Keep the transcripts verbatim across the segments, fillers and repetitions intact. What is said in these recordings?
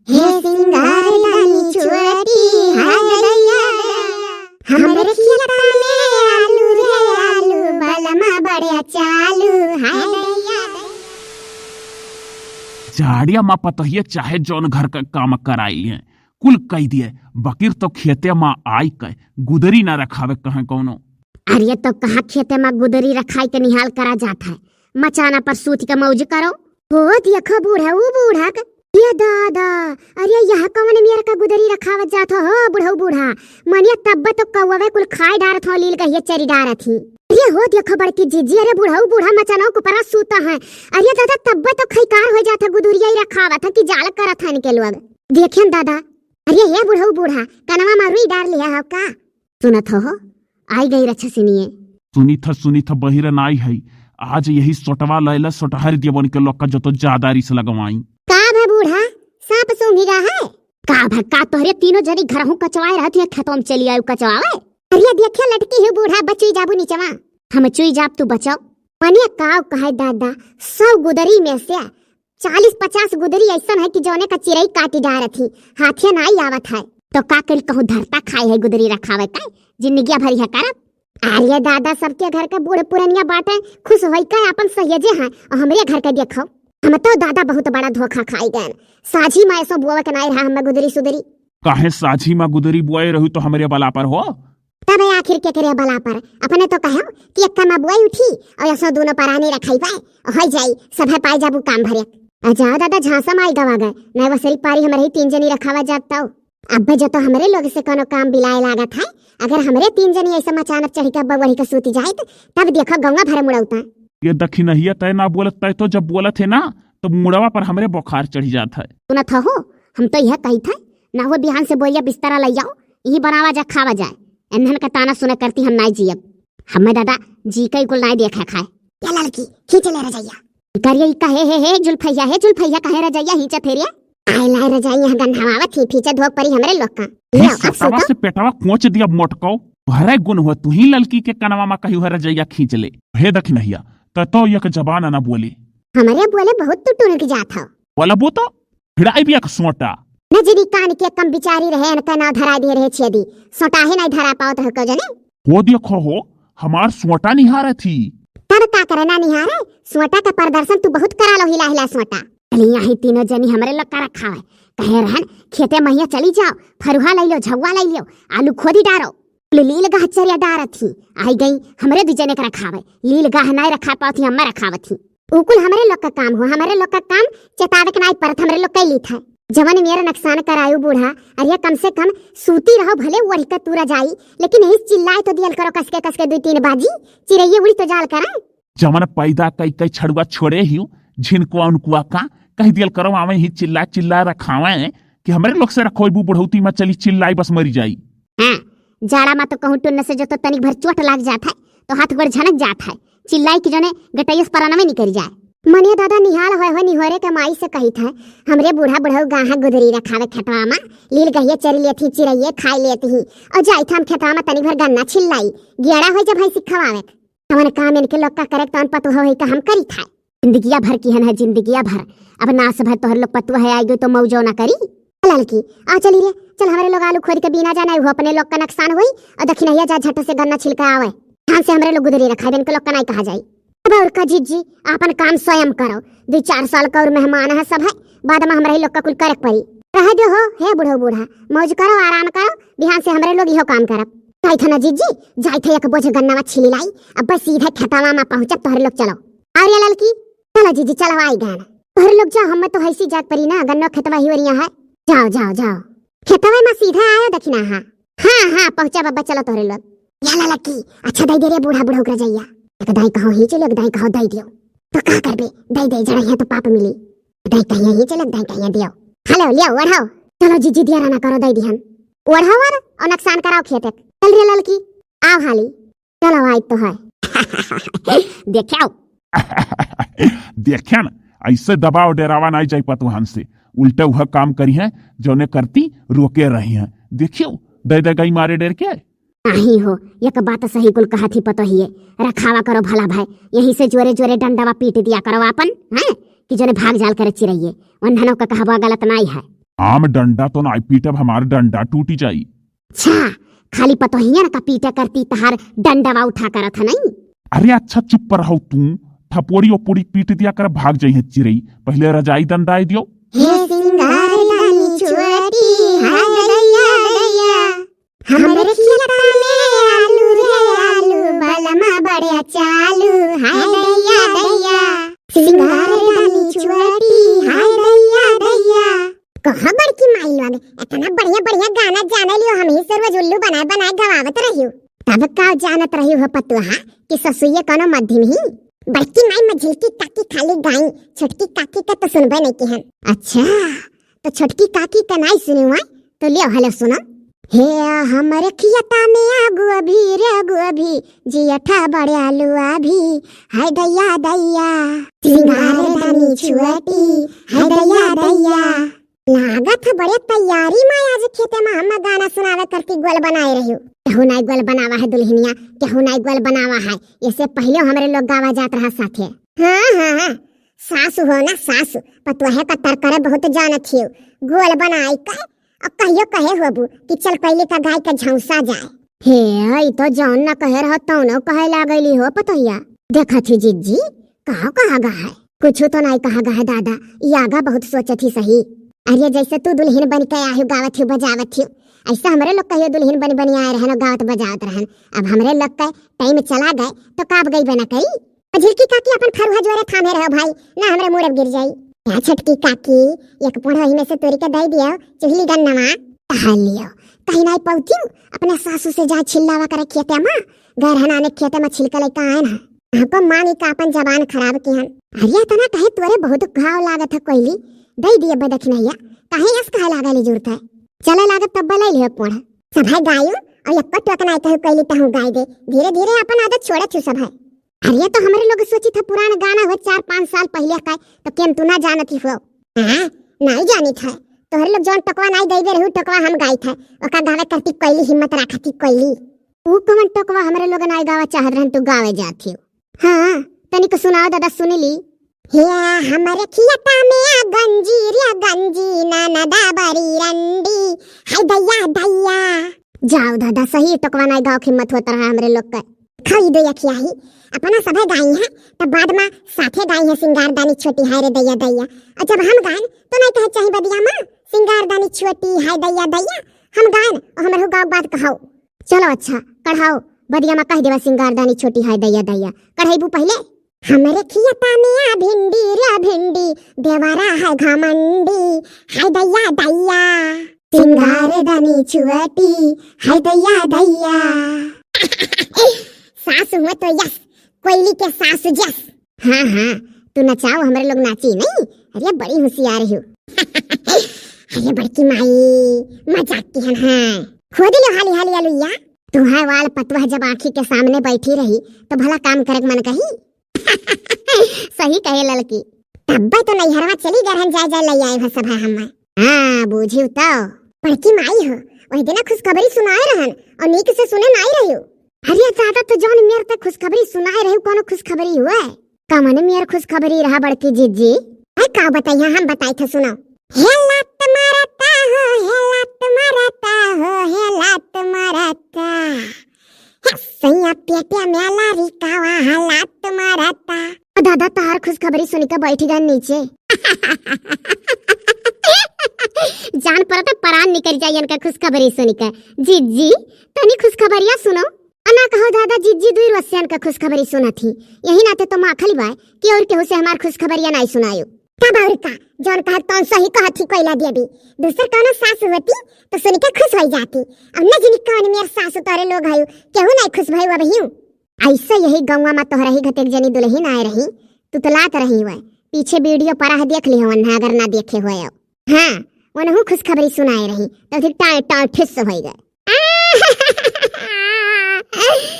हे सिंगार लानी छोटी, हाय दैया, हमरे खेत में आलू रे आलू, बलमा बड़े चालू, हाय दैया। जाड़िया मा पतोहिया चाहे जौन घर का काम कराई है, कुल कई दिए, बकिर तो खेते मा आई के गुदरी ना रखावे कहे कौनो। अरे तो कहाँ खेते मा गुदरी रखाई के निहाल करा जात है, मचाना पर सूत के मौज करो। हो देखो बूढ़ा, ऊ बूढ़ा के, ये दादा, अरे यह कौन मेर का गुदरी रखावत जात हो, हो बुढ़ऊ बूढ़ा? मनिया तब्बे तो कौवे कुल खाए डारत हो, लील गहिए चरी डारत ही। अरे हो देखो बड़की जीजी, अरे बुढ़ऊ बूढ़ा मचाना के ऊपरा सूता है। अरे दादा तब्बे तो खैकार हो जात है, गुदरिया ही रखावत है कि जाल करत है इनके लोग। देखियन दादा, अरे हे बुढ़ऊ बूढ़ा, कनवा मा रुई डार लिया हो का? सुनत हो, हो? आई गई रछसिनिये। सुनी था, सुनी था, बहिरन आई है। आज यही सोटवा लैला सोटहर दियवन के लोग का जो तो ज्यादा रिस लगवाई। का भे बूढ़ा, सांप सूंघी गा है? का भे, का तोहरे तीनों जनी घरहू कचवाए रहती है, खेतों में चली आयु कचवावे? अरे देखिया लटकी ही बूढ़ा, बचुई जाबू नीचवा। हम चुई जाब तू बचाओ। मनिया काव कहे दादा, सौ गुदरी में से चालीस पचास गुदरी ऐसन है कि जौने का चिरई काटी डारत ही, हाथे नाई आवत है। तो का करी, कहूँ धरता खाए है गुदरी रखावे का, जिंदगिया भरी है करब। अरे दादा, सबके घर के बूढ़ पुरनिया बाटे, खुश होई के आपन सहेजे हैं, और हमरे घर के देखो, हम तो दादा बहुत बड़ा धोखा खाई गए। साझी मा ऐसो बुआवे के नाई रहा हमें गुदरी सुदरी। काहे साझी मा गुदरी बुआए रहू तो हमरे बला पर हो? तबे आखिर के करे बला पर? अपने तो कहो कि एक्का मा बुआई उठी और ऐसो दोनों परानी रखाई पाए, होई जाई, सभे पाई जाबू काम भरे। आ जाओ दादा, झांसा मा आई गवा गए, नए वसरी पारी हमरे ही तीन जनी रखावा जात तो। अब्बे जो तो हमरे लोग से कोनो काम बिलाए लागत है, अगर हमरे तीन जनी ऐसे मचानत चढ़ी के अब्बे वही के सूती जाइत, तब देखो गौवा भरे मुड़ौता। ये दखिनहिया तय ना बोलत, तय तो जब बोलत है ना, तब मुड़वा पर हमरे बुखार चढ़ी जात है। सुनत हो, हम तो यह कही थे, ना हो बिहान से बोरिया बिस्तरा लई जाओ, यही बनावा जा खावा जाए। एन्हन का ताना सुने करती हम नाई जियब। हमें दादा जी कई कुल नाई देखा खाए। ये लड़की खींच ले रजैया। करिए ई कहे, हे, हे, जुल्फैया, हे, जुल्फैया, कहे रजैया, हिंचा फेरिया। आए लाए रजाई यहाँ गंधावावत ही, फीचा धोक परी हमरे लोग का। हे लियो, अब सोटवा सूतो। से पेटवा कोच दिया मोटको, भरे गुन हो, तू ही ललकी के कनवा मा कही हो रजैया खींच ले। हे दखिनहिया, त तो एक जबान ना बोली। हमरे बोले बहुत तू टुनक जात हो। बोला बो तो, भिड़ाई भी एक सोटा। न जनी कान के कम बिचारी रहे, इनका ना धरा दिए रहे छेदी। सोटा ही नहीं धरा पावत हो को जने। हो देखो हो, हमार सोटा निहारत ही। तब का करे ना निहारे, सोटा का प्रदर्शन तू बहुत करा लो, हिला हिला सोटा। चली यहाँ तीनों जनी हमरे लोग का रखा है। कहे रहन, खेते महिया चली जाओ, फरुहा लई लो, झौवा लई लो, आलू खोदी डारो। लील गाह चरिया डारत ही, आई गई हमरे दू जने के रखावे। लील गाह नाई रखा पावत ही, हम्मे रखावत ही। उ कुल हमरे लोग का काम हो, हमरे लोग का काम चेतावे के नाई परत, हमरे लोग कैली था। जवन मेरा नुकसान करायु बूढ़ा, अरे कम से कम सूती रहो, भले ओढ़ के तू रजाई, लेकिन यही चिल्लाए तो दियल करो कसके कसके दू तीन बाजी, चिरैये उड़ी तो जाल करा। जवन पैदा कई कई छड़ुआ छोड़े हियो, झिनकुआ उनकुआ का, कह दियल करो, आवे ही चिल्ला चिल्ला रखावे कि हमरे लोग से रखोइबू बुढ़ौती मा चली चिल्लाई बस मरी जाई। हाँ, जाड़ा मा तो कहूँ टुन्न से जो तो तनिक भर चोट लाग जात है, तो हाथ गोड़ झनक जात है, चिल्लाई कि जने गटैया से परानवे निकल जाए। मने दादा निहाल होए हो निहोरे के माई से कही था, हमरे बूढ़ा बुढ़ऊ गाहा गुदरी रखावे खेतवा मा, लील गहिए चरी लेत ही, चिरैये खाई लेत ही, और जाई था हम खेतवा मा तनिक भर गन्ना छिल्लाई, गेड़ा हो जब भैंसी खवावे। कवन काम इनके लोग का करे, तवन पतोह होई का हम करी था। जिंदगिया भर की हन है, जिंदगिया भर। अब नास भर तोहर लोग पतोह है, आई गई तो मौजो ना करी। ललकी, आ चली रे, चल हमरे लोग आलू खोद के बीना जाना, वो अपने लोग का नुकसान होई, और दखिनहिया जा झट से गन्ना छिलका आवे। धान से हमरे लोग गुदरी रखा, इनके लोग का नाई कहा जाई। अब और का जीजी, आपन काम स्वयं करो। दो चार साल का और मेहमान है सब है, बाद मा हमरे ही लोग का कुल करे के परी। रह दो हो, हे बुढ़ऊ बूढ़ा, मौज करो, आराम करो, बिहान से हमरे लोग इहो काम करब। जाई था ना जीजी, जाई था एक बोझ गन्नवा छिली लाई, अब बस सीधे खेतवा मा पहुँचब तोहरे लोग चलो। और ये ललकी, चलो जीजी, चलो आई गए। तोहरे लोग जाओ, हमें तो हैसी जात परी ना, गन्नो खेतवा ही ओरिया है। जाओ, जाओ, जाओ। खेतवा मा सीधे आयो दखिना, हाँ। हाँ, हाँ, पहुँचब अब चलो तोहरे लोग। या ललकी, अच्छा दई दे रे बूढ़ा बुढ़ऊ के रजैया। एक दाई कहो ही चलो, एक दाई कहो दई दियो। तो का करबे, दई दे जरा यहाँ तो पाप मिली। दाई कहिया ही चलो, दाई कहिया दियो। हेलो, लियो, ओढ़ाओ। चलो जीजी दिया रहना करो, दई दिहन। ओढ़ाओ और, और नुकसान कराओ खेते। चल रे ललकी, आओ हाली। चलो, आई तो है। देख्याओ। देख्या न, ऐसे दबाव डेरावा नाई जाई पतोहन से। उल्टे वह काम करी हैं, जौने करती रोके रही हैं। देखियो, दे दे गई मारे डेर के। नाही हो, एक बात सही कुल कहत ही पतोहिए। रखावा करो भला भाई, यहीं से जोरे जोरे डंडवा पीट दिया करो आपन, हैं? कि जौने भाग जाल करे चिरैये। वन्हनों का कहबा गलत नाई है। हम डंडा तो नाई पीटब, हमार डंडा टूटी जाई। अच्छा, खाली पतोहियन का पीटे करती, तहार डंडवा उठा करत है नहीं। अरे अच्छा चुप पर रहो तू, थपोड़ी ओपोड़ी पीट दिया कर, भाग जाई है चिरई। पहिले रजाई दंदाई दियो। हे सिंगार दानी चुअटी, हाय दैया दैया। हमरे खेता में आलू रे आलू, बलमा बड़े चालू, हाय दैया दैया। सिंगार दानी चुअटी, हाय दैया दैया। कहाँ बड़की माई लोग, इतना बढ़िया बढ़िया गाना जाने लियो, हम ही से रोज उल्लू बनाए बनाए गवावत रहियो। तब का जानत रहियो हो पतुहा कि ससुइये कोनो मध्यम ही? बड़की माई मझिलकी काकी खाली गाई, छोटकी काकी का तो सुनबे नहीं की हम। अच्छा, तो छोटकी काकी का नाई सुनी हुआ, तो लियो हलो सुनो। हे हमरे खियता में आगू अभी रे आगू अभी, जियठा बड़े आलू अभी, हाय दैया दैया। सिंगार दानी चुअटी, हाय दैया दैया। लागत है बड़े तैयारी में आज खेते में हम गाना सुनावे करती गोल बनाए रही। केहू नाई गोल बनावा है दुल्हनिया, केहू नाई गोल बनावा है। इससे पहले हमरे लोग गावा जात रहा साथे। हाँ, हाँ, हाँ। सासु हो ना सासु, पतोहे का तरकरे बहुत जानत हियो। गोल बनाई कहे, और कहियो कहे होबू कि चल पहले का गाय का झौंसा जाए। हे, ई तो जौन न कहे रहो तौनो कहे लागली हो पतोहिया। देखत ही जिज्जी, कहाँ कहा गा है? कुछ तो नाई कहा गा है दादा, ई आगा बहुत सोचत ही सही। अरे जैसे तू दुल्हन बन के आयो गावत ही बजावत ही, ऐसे हमरे लोग कहियो दुल्हन बन बन आए रहन गावत बजावत रहन। अब हमरे लोग के टाइम चला गए तो काब गई बना करी। झिलकी काकी अपन फरुहा जोरे थामे रहो भाई, ना हमरे मूड़ अब गिर जाई। या छोटकी काकी, एक पोढ़ो ही में से तोरी के दे दियो, चुहली गन्नवा। कहा लियो, कहीं नाई पौतियो, अपने सासू से जा छिल्लावा करे खेते में, गैर हनाने खेते में छिलके लेके आए ना। हमको मानी का अपन जबान खराब की हन। अरे इतना कहे तोरे बहुत घाव लागत है कोयली, दे दिए बदखिनैया, काहे यस कहे लागली जरूरत है? चले लागत तब ले लियो पोढ़। सभा गायो, और एक टोक नाई कहू कोयली तहूँ गाय दे, धीरे धीरे अपन आदत छोड़त छु सभा। अरे तो हमरे लोग सोची था पुरान गाना हो चार पाँच साल पहले का, तो केम तू ना जानती हो? हाँ, नाई जानी था। तोहरे लोग जौन टोकवा नाई गईबे रहू, टोकवा हम गाई था। ओका गावे करती कोयली हिम्मत राखती कोयली। ऊ कौन टोकवा हमरे लोग नाई गावा चाहत रहन, तू गावे जात हो? हाँ, तनिक सुनाओ दादा, सुन ली। हे हमरे खियता में आ गंजी रे गंजी, ननदा बड़ी रंडी, हाय दैया दैया। जाओ दादा, सही टोकवा नाई गाओ, हिम्मत होत रहा हमरे लोग का। खाई दे अखियाही, अपना सभे गाई है, तब बाद में साथे गाई है सिंगार दानी छोटी हाय रे दैया दैया। और जब हम गाएन, तो नहीं कहे चाही बदिया माँ, सिंगार दानी छोटी हाय दैया दैया। हम गाएन, और हमर हो गाओ बात कहाओ। चलो अच्छा, कढ़ाओ, बदिया माँ कह देवा सिंगार दानी छोटी हाय दैया दैया। कढ़ाईबू पहले। हमरे खियता में आ भिंडी रे भिंडी, देवरा है घमंडी, हाय दैया दैया। सिंगार दानी छुअटी, हाय दैया दैया। सासु हुआ तो यस, कोयली के सासु जस। हाँ, हाँ, तू नचाओ, हमरे लोग नाची नहीं। अरे बड़ी होशियार हो। अरे बड़की माई, मजाक की हन, हाँ। खोद लो हाली हाली अलुइया। तुहार वाल पतुआ जब आँखी के सामने बैठी रही, तो भला काम करे के मन कही? सही कहे ललकी। तब्बे तो नैहरवा चली गरहन जाए जाए लई आए हो सभा हम। हाँ, बूझियो तो। बड़की माई हो, वही दिना खुशखबरी सुनाए रहन और नीक से सुने नाई रहियो। अरे दादा, तो जौन मेर ते खुशखबरी सुनाए रहियो, कौनो खुशखबरी हुए? कमन मेर खुशखबरी रहा बड़की जिज्जी? अरे का बताइया, हम बताई थे, सुनो। हे लात मारता हो, हे लात मारता हो, हे लात मारता। हे सैया पेटे में लारी कावा, हे लात मारता। ओ दादा, तहार खुशखबरी सुन के बैठ गए नीचे। जान पड़ता परान निकल जाए इनका खुशखबरी सुन के। जिज्जी, तनी खुशखबरिया सुनो। अना कहो दादा, जिज्जी दुई रोज से इनका खुशखबरी सुनत ही। यही नाते तो माखली बाय कि और केहू से हमार खुशखबरिया नाई सुनायो। तब और का, जौन कहत तौन सही कहत ही कोयला देवी। दूसर कौनो सास होती तो सुन के खुश हो जाती। अब न जिनी कौन मेर सास तोरे लोग हयू, केहू नाई खुश भयू अब हियू। ऐसे यही गौवा में तोहरा ही घतेक जनी दुल्हन आए रही, तुतलात रही हुए। पीछे वीडियो पर देख ली हवन, अगर ना देखे हुए हो। हाँ, उनहू खुशखबरी सुनाए रही, तो फिर टाए टाए ठिस हो गए।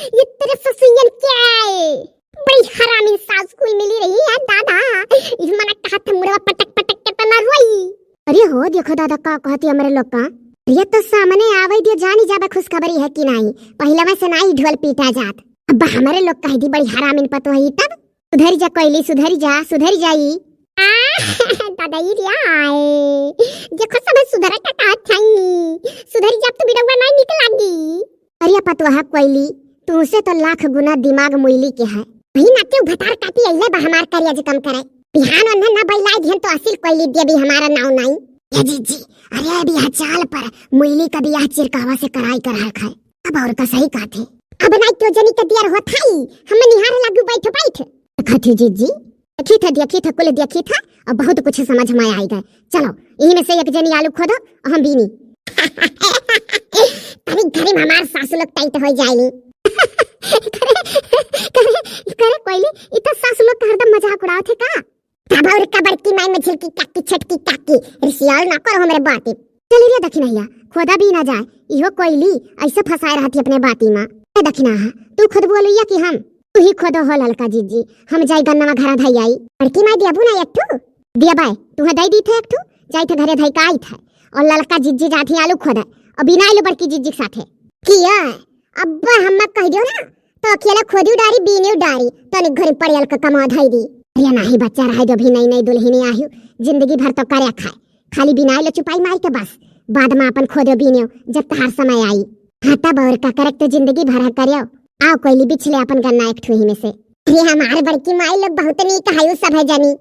ये तेरे ससुयन क्या है? बड़ी हरामी सास कुल मिली रही है दादा। इस मना कहा था मुड़वा पटक पटक के तना रोई। अरे हो, देखो दादा का कहती हमरे लोग का। अरे तो सामने आवे दियो, जानी जाबे खुशखबरी है कि नहीं। पहले में से नाई ढोल पीटा जात। अब हमरे लोग कह दी बड़ी हरामिन पतोही तब। सुधरी जा कोयली, सुधरी जा, सुधरी जाई। आ, दादा, ई रे आए। देखो सब सुधरे टटात छई। सुधरी जब तो बिरौआ नाई निक लागी। अरे पतोहा कोइली, तुहसे तो लाख गुना दिमाग मुइली के है। वही नाते उ भतार काटी अइले बा हमार करिया जे कम करे। बिहान ओन्हे ना बैलाई धियन तो असिल कोइली देवी हमारा नाव नाई। ए जीजी, अरे बियाह चाल पर मुइली का बियाह चिरकावा से कराई कर रखा है। अब और का सही कहत है। अब नाई क्यों जनी के दियर होत हई, हम निहार लागू बैठ बैठ। देखत ही जीजी, देखी था, देखी था, कुल देखी था, अब बहुत कुछ समझ में आई गए। चलो, इही में से एक जनी आलू खोदो, हम बीनी। तनी घरी में हमार सासू लोग टाइट हो जाइली। करे, करे, करे कोइली, इ तो सासू लोग का हरदम मजाक उड़ावत है का? तब और का बड़की माई में झिलकी काकी, छटकी काकी, रिसियाल ना करो हमरे बाती। चली रे दखिनहिया, खोदा भी ना जाए, इहो कोइली ऐसे फंसाए रहती अपने बाती में। ए दखिनहा, तू खोदबू अलुइया कि हम? तू ही खोदो हो ललका जीजी, हम जाई गन्नवा घरा धई आई। बड़की माई दियाबू ना एक ठू? दिया बाय, तू दई दी थे एक ठू, जाई थे घरे धई का आई थे। और ललका जीजी जात ही आलू खोदे, और बिना आइलो बड़की जीजी के साथे। किया, अब्बा हम्मा कह दियो ना, तो अकेला खोदियो डारी, बीनियो डारी, तनिक घरी पड़ियल के कमा धई दी। अरे नाही बच्चा रहे जो भी नई नई दुल्हनी आहियो, जिंदगी भर तो करे खाए, खाली बिनाई लो चुपाई मार के बस, बाद में अपन खोदियो बीनियो जब तहार समय आई। हाँ तब और का करक तो जिंदगी भर है करियो। आओ कोइली बिछले अपन गन्ना एक ठुही में से। अरे हमार बड़की माई लोग बहुत नीक है, उ सब है जानी।